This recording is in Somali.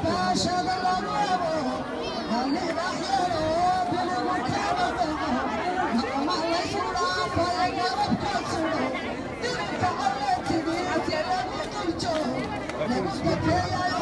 Baashada lagu abo halibaaxyaro biligu kala dhaco ama laysu dhaafayo garabka sudho dirinta alle tidhi lagu duljoog lagu dakeeyayo.